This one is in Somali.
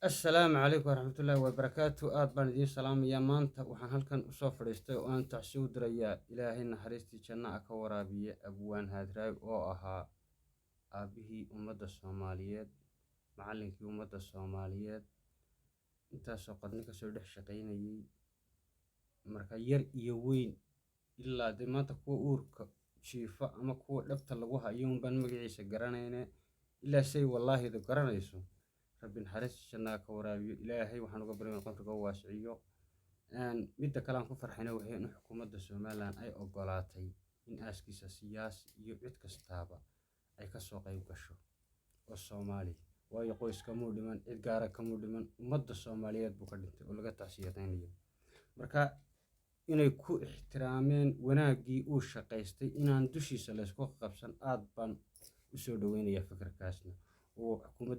Assalaamu calaykum waraxmatullaahi wabarakaatu. Aad baan idiin salaamayaa. Maanta waxaan halkan usoo fadhiistay oo aan tacsi u dirayaa, Ilaahay naxariistii janna a ka waraabiye, Abwaan Haadraawi oo ahaa aabbihii ummadda Soomaaliyeed, macallinkii ummadda Soomaaliyeed, intaasoo qarni kasoo dhex shaqaynayay. Marka yar iyo weyn, ilaa dee maanta kuwa uurka jiifa ama kuwa dhabta lagu hayo unbaan magaciisa garanayne, ilaa say wallaahida garanayso. Rabbi naxariista jannaa ka waraabiyo. Ilaahay waxaan uga baryay qabriga u waasiciyo. Midda kale aan ku farxayna waxay in xukuumadda Somaliland ay ogolaatay in aaskiisa siyaasi iyo cid kastaaba ay kasoo qayb gasho oo Soomaali, waayo qoys kamuu dhiman, cid gaara kamuu dhiman, ummadda Soomaaliyeed buu ka dhintay oo laga tacsiyadaynayo. Marka inay ku ixtiraameen wanaaggii uu shaqaystay inaan dushiisa laysku qabsan, aad baan usoo dhaweynayaa fikirkaasna oo xukuumadda.